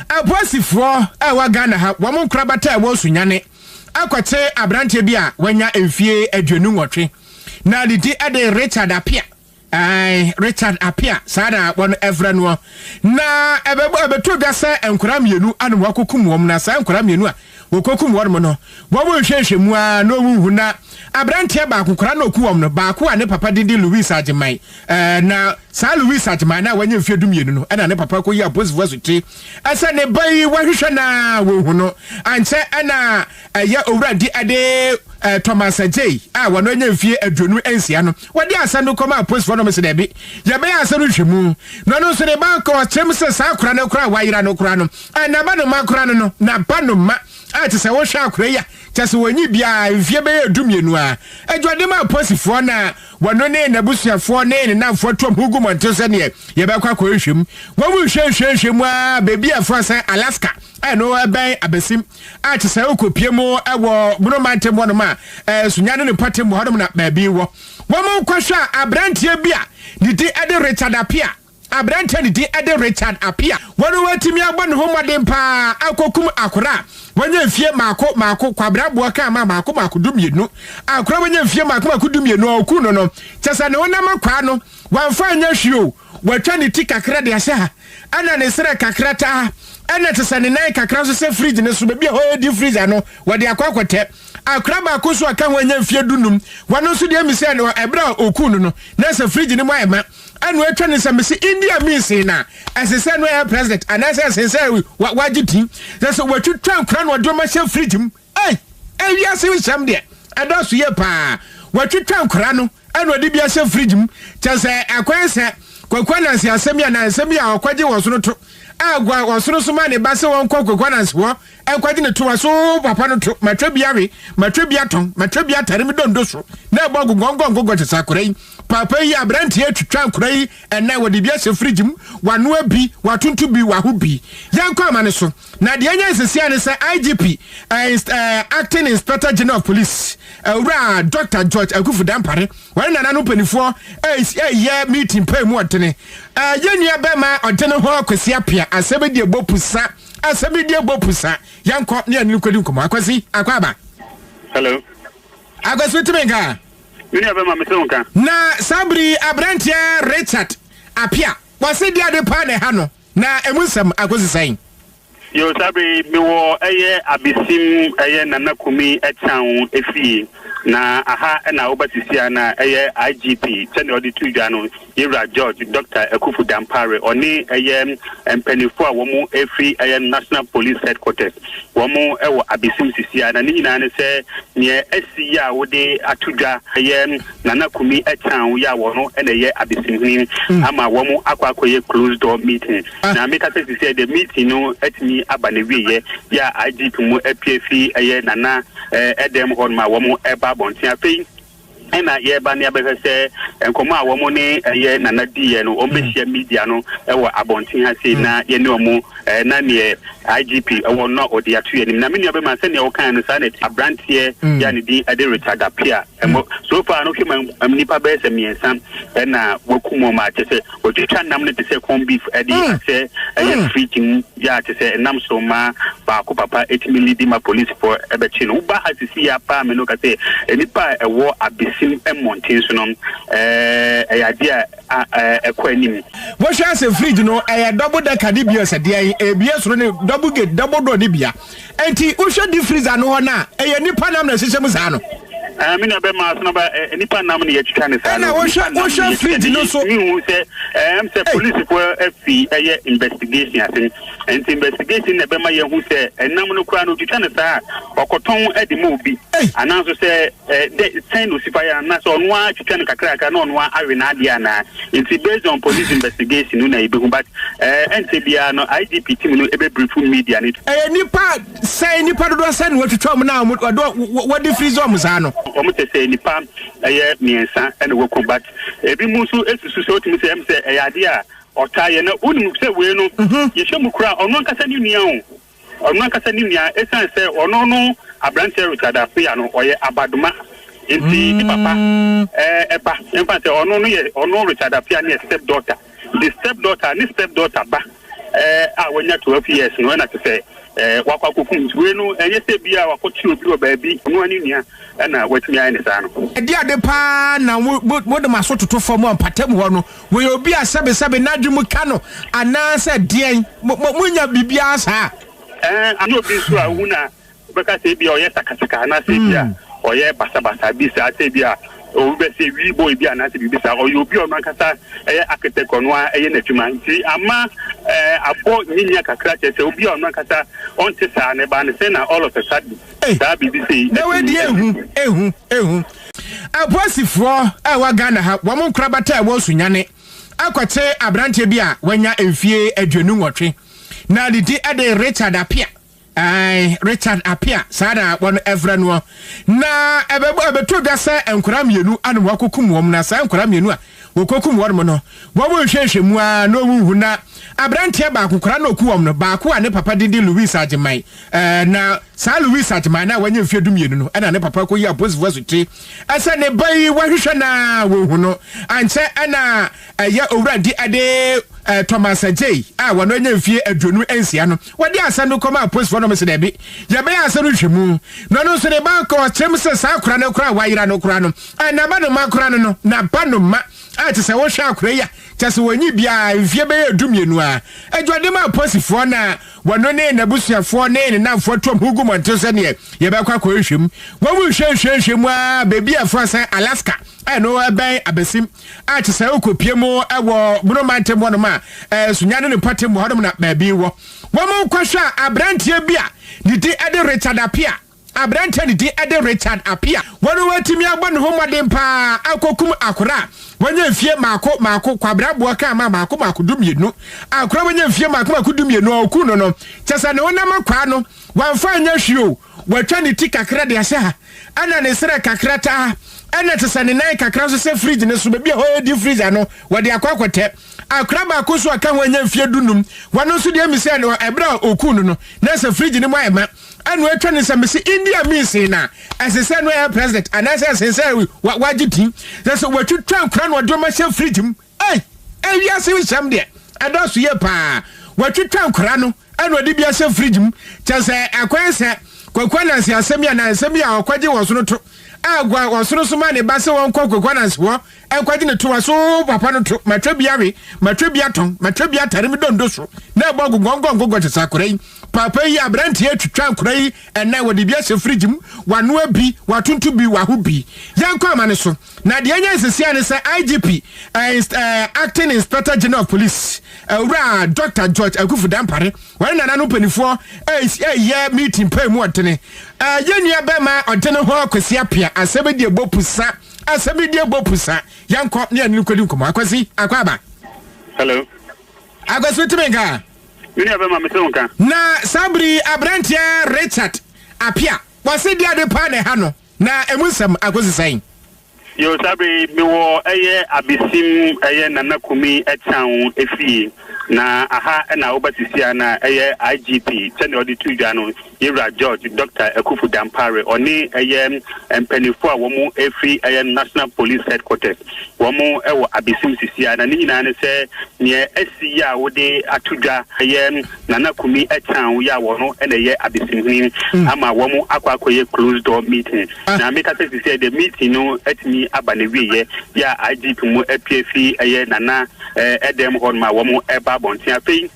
Apolisifoɔ a ɛwɔ Ghana ha, wɔn nkorabata a ɛwɔ Sunyani akɔkye aberanteɛ bi a wanya mfie 28 na ne din de Richard Appiah. Ae, Richard Appiah, saa na wɔn ɛfrɛ noɔ. Na ɛbɛbɔ ɛbɛtɔ dwa sɛ nkwadaa mmienu ana wɔakɔkum wɔn, na saa nkwadaa mmienu a wɔkɔkum wɔn no, wɔn nhwɛnhwɛ mu ara na wɔn nhu na aberanteɛ baako koraa na ɔku wɔn no, baako a ne papa din de Louis Agyeman, ɛɛ na saa Louis Agyeman no a wanya mfeɛ 12 no, ɛna ne papa kɔyi apolisifoɔ asotire ɛsɛ ne ba yi wɔahwehwɛ na wɔnhu no. Ankyɛ ɛna ɛyɛ owura di ɛde eh, Thomas Adjei a wɔn anya mfie 26 no, wɔde asɛm no kɔma apolisifoɔ no, wɔn sɛ daabi, yɛbɛyɛ asɛm no nhwɛmu. Na ɔno nso ne ba ɔkyerɛ mu sɛ saa akora no kora a wayera no kora no, eh, n'aba no ma kora no no, n'aba no ma a te sɛ wohwɛ akora yi a, kyɛ sɛ wɔnyi biara mfie bɛyɛ 12 a adwuade ma apolisifoɔ na wɔno ne n'abusuafoɔ ne ne nnamfoɔ tuam ho gu mmɔnten sɛdeɛ yɛbɛkɔ akɔhwehwɛ mu. Wɔn mu nhwɛnhwɛnhwɛ mu a baabi a ɛfrɛ sɛ Alaska ɛno ɛbɛn Abasim a te sɛ wokɔpie mu wɔ Bono mantam hɔnom a Sunya ne ne mpɔtam wɔ hɔnom na baabi wɔ. Wɔn kɔhwɛ a aberanteɛ bi a ne din de Richard Appiah, aberanteɛ ne din de Richard Appiah, wɔn watumi abɔ ne ho mmɔden paa akɔkum akora a wanya mfie maako maako, Kwabena Aboa kaa ma maako maako 12, akora wanya mfie maako maako 12 a ɔku no no, kyɛ sɛ ne honam akwaa no wamfa anyɛ hwee o, watwa ne ti kakra de ahyɛ ha, ɛna ne serɛ kakra taa ha, ɛna te sɛ ne nan kakra nso sɛ fridge no so, baabi a hɔ yɛ deep freezer no, wɔde akɔ akɔtɛ. Akora baako nso a ɔka ho anya mfeɛ 15, wɔno nso deɛ mesɛ no ɛberɛ a ɔkuu no no, na sɛ fridge no mu ayɛ ma, ɛna watwa ne sɛ mese India means na ɛsɛ sɛ no ɛyɛ president anaasɛ ɛsɛ sɛ wagye din, sɛ sɛ watwitwa nkora na ɔde ɔma hyɛ fridge mu. Ei! Ewiase nsɛm deɛ, ɛdɔɔso yie paa. Watwitwa nkwadaa no ɛna ɔde bi ahyɛ fridge mu. Kyerɛ sɛ ɛkwan sɛ Kwaku Ananse asɛm yi anaa nsɛm yi a ɔkɔgye wɔ ɔsono to a ɔsono soma ne ba sɛ wɔnkɔ Kwaku Ananse hɔ nkɔgye ne to aso papa no to matwa bi awe, matwa bi atɔn, matwa bi atare me dondo so na ɛbɔ gogɔngɔngogɔ kyɛ sɛ akwadaa yi papa yi aberanteɛ atwitwa nkwadaa yi ɛnɛ wɔde bi ahyɛ fridge mu, wanoa bi, watonto bi, waho bi. Yɛnkɔ ama no so. Na deɛ anya nsesia ne sɛ IGP, eh, eh, Acting Inspector General of Police, Owura Dr. George Akuffo Dampare, wɔne nananom mpanimfoɔ ɛyɛ meeting paa mu ɔdene. Eh, yɛn nua bɛma ɔdene ho Akwasi Appiah, asɛm di ɛbɔ pusa, asɛm di ɛbɔ pusa. Yɛnkɔ ne yɛne no kɔdi nkɔmmɔ. Akwasi, akɔ aba. Hello. Akwasi, wotumi nka? Me nua bɛma mete wo nka. Na saa bere yi aberanteɛ Richard Appiah, wɔse deɛ ade paa na ɛha no. Na emu nsɛm akosi sɛn? Yoo saa bere yi mewɔ ɛyɛ Abesim ɛyɛ Nana Kumi Ɛkyan efie na aha ɛna woba sisi a na ɛyɛ IGP sɛnea ɔde to dwa no Yewura George Doctor Akufu Dampare ɔne ɛyɛ mpaninfoɔ a wɔn ɛfiri ɛyɛ National Police Headquarters wɔn ɛwɔ Abesim sisi a na ne nyinaa ne sɛ neɛ asi yi a wode ato dwa ɛyɛ Nana Kumi Ɛkyan yi a wɔno na ɛyɛ abesimhene ama wɔn akɔ akɔyɛ closed door meeting. Na meka sɛ sisi deɛ meeting no atumi aba na wieɛ yɛ a IGP mu apue fi ɛyɛ Nana ɛdɛm hɔ nom a wɔn ɛba abɔnten afei ɛna yɛba ne abɛhwɛ sɛ nkɔmɔ a wɔn ne ɛyɛ Nana diiɛ no wɔn bɛhyia media no ɛwɔ abɔnten ha sei na yɛne wɔn na neɛ IGP ɛwɔ no ɔde ato yɛn anim. Na me nua bɛma sɛnea wɔkae no saa na aberanteɛ yɛ a ne din ɛde Richard Appiah Ɛmɔ so far no hwɛ ma nnipa bɛyɛ sɛ mmiɛnsa ɛna wakum wɔn a kyɛ sɛ wɔtwitwa nam no te sɛ corn beef ɛde mm. ahyɛ ɛyɛ mm. fridge mu yɛ a kyɛ sɛ ɛnam so ma baako papa ɛtumi lidi ma polisifoɔ ɛbɛkye no woba ha sisi yɛ apaa me no ka sɛ nnipa a ɛwɔ abesim mmɔnten so no ɛɛ ɛyɛ adeɛ a ɛkɔ anim. Wohwɛ asɛ fridge no ɛyɛ double decker ne bia sɛ deɛ ebie soro ne double gate double door ne bia Enti wohwɛ deep freezer no hɔ no a, ɛyɛ nnipa nam na ɛhyehyɛ mu saa no? Ɛɛ, me nua bɛma so na ba ɛ nipa nam na yɛtwitwa ne saa no. Ɛna wohwɛ wohwɛ fridge no so. Mi hu sɛ ɛɛm sɛ polisifoɔ afi ɛyɛ investigation ase. Nti investigation na ɛbɛma yɛhu sɛ ɛnam no koraa no otwitwa no saa a ɔkɔtɔn ɛde ma obi. Anaa nso sɛ ɛ dɛ sɛn na osi fa yɛ anaa sɛ ɔno ara twitwa no kakrakra na ɔno ara awe n'adeɛ anaa. Nti based on police investigation no na yɛbɛhu but ɛɛ ɛnkyɛ biara no IGP team no ɛbɛ media no. Ɛyɛ nipa sɛn nipa dodoɔ sɛn na wɔatwitwa wɔn na wɔde wɔde freeze wɔn saa no. Wɔn kyɛ sɛ nipa ɛyɛ mmiɛnsa ɛna wɔkum but ebi mu nso esusu sɛ otumi sɛ ɛm sɛ ɛyɛ adeɛ a ɔtaa yɛ na wonim sɛ wei no yɛhwɛ mu koraa ɔno ankasa ne nua o. Ɔno ankasa ne nua, esiane sɛ ɔno no aberanteɛ Richard Appiah no, ɔyɛ abadoma nti ne papa ɛba, ɛmfa sɛ ɔno no yɛ ɔno Richard Appiah no yɛ step daughter, nti step daughter ne step daughter ba A wanya 12 years no ɛna te sɛ wakɔ akɔkum. Nti wei no ɛnyɛ sɛ bi a wakɔkye obi wɔ baabi, ɔno ara ne nua ɛna watumi ayɛ ne saa no. Ɛde ade paa na wode mo aso toto fam wɔ mpɔtam hɔ no, wɔyɛ obi a sɛbesɛbe n'adwene mu ka no anaasɛ deɛn? Monya biribiara saa? Ɛɛ, anyɛ obi nso a wohu no a wobɛka sɛ ebia ɔyɛ sakasaka anaasɛ ebia ɔyɛ basabasa bi saa, sɛ ebia obi bɛsɛ wii boy bi anaasɛ biribi saa. Ɔyɛ obi a ɔno ankasa ɛyɛ architect, ɔno ara ɛyɛ n'adwuma, nti ama ɛɛ abɔ nyinyia kakra, kyerɛ sɛ obi a ɔno ankasa ɔnte saa na ɛbaa ne sɛ na all of a sudden saa biribi sei. Na wei deɛ ehu, ehu, ehu. Apolisifoɔ a ɛwɔ Ghana ha, wɔn nkorabata a ɛwɔ Sunyani akɔkye aberanteɛ bi a wanya mfie 28 na ne din de Richard Appiah. Ae, Richard Appiah, saa na wɔn ɛfrɛ noɔ. Na ɛbɛbɔ ɛbɛtɔ dwa sɛ nkwadaa mmienu ana wɔakɔkum wɔn, na saa nkwadaa mmienu a wɔkɔkum wɔn no, wɔn nhwɛhwɛ mu ara na wɔn nhu na aberanteɛ baako koraa na ɔku wɔn no, baako a ne papa din de Louis Agyeman, ɛɛ na saa Louis Agyeman no a wanya mfeɛ 12 no, ɛna ne papa kɔyi apolisifoɔ asotire ɛsɛ ne ba yi wɔahwehwɛ na wɔnhu no. Ankyɛ ɛna ɛyɛ owura di ɛde Thomas Adjei a wɔn anya mfie 26 no, wɔde asɛm no kɔma apolisifoɔ no, sɛ daabi, yɛbɛyɛ asɛm no nhwɛmu. Na ɔno nso ne ba ɔkyerɛ mu sɛ saa akora no koraa a wayera no koraa no, naba no ma koraa no no naba no ma a kyɛ sɛ wohwɛ akora yi a, kyɛ sɛ wɔnyi biara mfie bɛyɛ 12 a adwuade ma apolisifoɔ na wɔno ne n'abusuafoɔ ne ne namfoɔ tom ho gu mmɔnten sɛdeɛ yɛbɛkɔ akɔhwehwɛ mu. Wɔn mu nhwɛnhwɛnhwɛ mu a baabi a ɛfrɛ sɛ Alaska, ɛno ɛbɛn Abasim, a kyɛ sɛ wokɔpie mu wɔ Bono mantam hɔnom a, Sunyani ne mpɔtam hɔnom na baabi wɔ. Wɔn kɔhwɛ a aberanteɛ bi a ne din de Richard Appiah, aberanteɛ ne din de Richard Appiah, wɔn watumi abɔ ne ho mmɔden paa akɔkum akora a wanya mfie maako maako, Kwabena Aboɔ kaa ma maako maako 12, akora wanya mfie maako maako 12 a ɔku no no, kyɛ sɛ ne honam akwaa no wamfa anyɛ hwee o, watwa ne ti kakra de ahyɛ ha, ɛna ne serɛ kakra taa, ɛna te sɛ ne nan kakra nso sɛ fridge no so, baabi a hɔ yɛ deep freezer no, wɔde akɔ akɔtɛ. Akora baako nso a ɔka ho anya mfeɛ 15, wɔno nso deɛ emi sɛ no ɛberɛ a ɔkuu no no, na sɛ fridge no mu ayɛ ma, ɛna watwa ne nsa. Mese India means na ɛsɛ sɛ no ɛyɛ president anaasɛ ɛsɛ sɛ wagye din, sɛ sɛ watwitwa nkora na ɔde ɔma hyɛ fridge mu. Ei, ewiase nsɛm deɛ ɛdɔɔso yie paa. Watwitwa nkora no ɛna ɔde bi ahyɛ fridge mu, kyɛ sɛ ɛkwan sɛ Kwaku Ananse asɛm yi anaa nsɛm yi a ɔkɔgye wɔ sono to a gua ɔsono so ma ne ba sɛ wɔnkɔ Kwaku Ananse hɔ nkɔgye ne to so papa no to matwa bi awe, matwa bi atɔn, matwa bi atare me dondo so na ɛbɔ gogɔngɔngogɔ kyɛ sɛ akora yi papa yi aberanteɛ atwitwa nkora yi ɛnɛ wɔde bi ahyɛ fridge mu, wanoa bi, watonto bi, waho bi. Yɛnkɔ ama ne so. Na deɛ ɛnyɛ nsesia ne sɛ IGP, Acting Inspector General of Police, Owura Dr. George Akuffo Dampare, wɔne nananom mpanimfoɔ ɛyɛ meeting paa mu ɔdene. Yɛn nua bɛma ɔdene ho Akwasi Appiah, asɛm di ɛbɔ pusa, asɛm di ɛbɔ pusa. Yɛnkɔ ne yɛne no kɔdi nkɔmmɔ. Akwasi, akɔ aba. Hello. Akwasi, wotumi nka? Me nua bɛma mete wo nka. Na saa bere yi aberanteɛ Richard Appiah, wɔse deɛ ade paa na ɛha no. Na emu nsɛm akosi sɛn? Yo, saa bere yi mewɔ ɛyɛ Abesim ɛyɛ Nana Kumi Ɛkyan efie, na aha ɛna woba sisi a na ɛyɛ IGP sɛnea ɔde to dwa no, Yewura George Doctor Akuffo Dampare, ɔne ɛyɛ mpaninfoɔ a wɔn ɛfiri ɛyɛ National Police Headquarters, wɔn ɛwɔ Abesim sisi a, na ne nyinaa ne sɛ nea asi yi a wode ato dwa ɛyɛ Nana Kumi Ɛkyan yi a wɔno na ɛyɛ abesimhene ama wɔn akɔ akɔyɛ closed door meeting. Na meka sɛ sisi ɛdeɛ meeting no atumi aba ne wieɛ yɛ a IGP mu apue fi ɛyɛ Nana ɛdɛm hɔ nom a wɔn ɛba abɔnten afei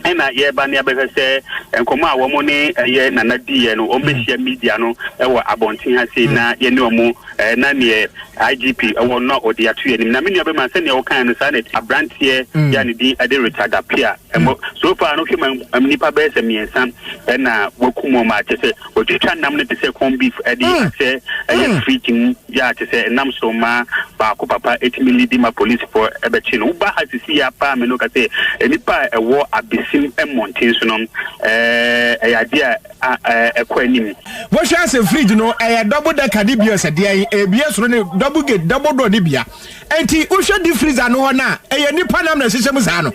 ɛna yɛba ne abɛhwɛ sɛ nkɔmɔ a wɔn ne ɛyɛ Nana diiɛ no wɔn bɛhyia media no ɛwɔ abɔnten ha sei na yɛne wɔn na neɛ IGP wɔ no ɔde ato yɛn anim. Na me nua bɛma sɛnea wokae no saa na aberanteɛ mm. yɛ a ne din de Richard Appiah ɛmɔ so far no hwɛ ma nnipa bɛyɛ sɛ mmiɛnsa ɛna wakum wɔn a kyɛ sɛ wɔtwitwa nam no te sɛ corn beef ɛde mm. ahyɛ ɛyɛ mm. fridge mu yɛ a kyɛ sɛ nam so ma baako papa ɛtumi lidi ma polisifoɔ ɛbɛkye no. Woba ha sisi yɛ apaa me no ka sɛ nnipa a ɛwɔ abesim mmɔnten so no ɛyɛ adeɛ a a ɛkɔ anim. Wohwɛ asɛ fridge no ɛyɛ double decker ne bia sɛ deɛn ebie soro ne double gate double door ne bia nti wohwɛ deep freezer no hɔ no a ɛyɛ nipa nam na ɛhyehyɛ mu saa no.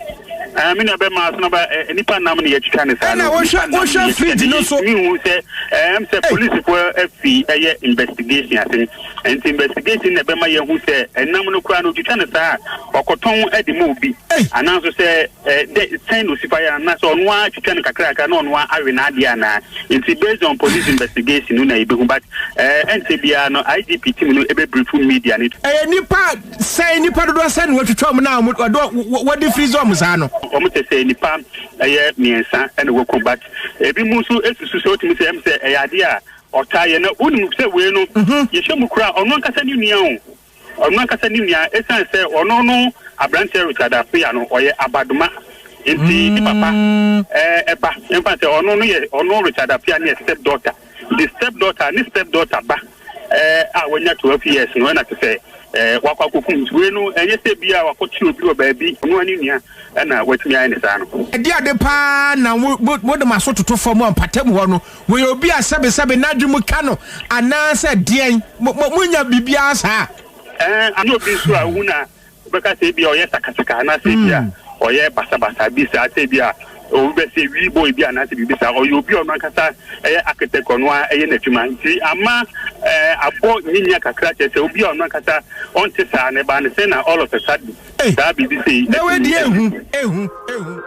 Eh, me nua bɛma so na ba eh, nipa nam ne yɛtwitwa ne saa Ɛna no. wohwɛ- Nipa nam ne wohwɛ yɛtwitwa fridge ne no so. Mehu sɛ ɛm sɛ Ei. polisifoɔ afi ɛyɛ investigation ase. Nti investigation na ɛbɛma yɛhu sɛ ɛnam no koraa no otwitwa no saa a ɔkɔtɔn de ma obi. Ei. Anaa nso sɛ eh, dɛ sɛn na osi fa yɛ anaa sɛ ɔno ara twitwa no kakrakra na ɔno ara awe n'adeɛ anaa. Nti based on police investigation no na yɛbɛhu but eh, ɛnkyɛ biara no IGP team no ɛbɛbrief media no. Ɛyɛ nipa sɛn nipa dodoɔ sɛn na wɔatwitwa wɔn na wɔde wɔde freeze wɔn saa no. Wɔn kyɛ sɛ nipa ɛyɛ mmiɛnsa ɛna wɔkum but ebi mu nso esusu sɛ otumi sɛ ɛm sɛ ɛyɛ adeɛ a ɔtaa yɛ na wonim sɛ wei no yɛhwɛ mu koraa ɔno ankasa ne nua o ɔno ankasa ne nua esan sɛ ɔno no aberanteɛ Richard Appiah no ɔyɛ abadoma nti ne papa ɛɛ ɛba ɛnfa sɛ ɔno no yɛ ɔno Richard Appiah no yɛ step daughter nti step daughter ne step daughter ba ɛɛ a wanya 12 years no ɛna te sɛ ɛɛ wakɔ akɔkum nti wei no ɛnyɛ sɛ bi a wakɔkye obi wɔ baabi ɔno ani nua ɛna watumi ayɛ ne saa no. Ɛde ade paa na mo mo mode mo aso toto fam a mpatamu hɔ no wɔyɛ obi a sɛbesɛbe n'adwene mu ka no anaasɛ deɛn mo mo monya biribiara saa. Ɛɛ ana obi nso a wohu na wobɛka sɛ ebi a ɔyɛ sakasaka anaasɛ ebi a ɔyɛ basabasa bi saa sɛ ebi a obi bɛsɛ wii boy bi anaasɛ biribi saa ɔyɛ obi a ɔno ankasa ɛyɛ architect ɔno a ɛyɛ n'adwuma nti ama ɛɛ abɔ nyinyia kakra kyerɛ sɛ obi a ɔno ankasa ɔnte saa na ɛbaa ne sɛ na all of a sudden Ei, saa biribi sei na wei atumi deɛ asi. ehu ehu ehu.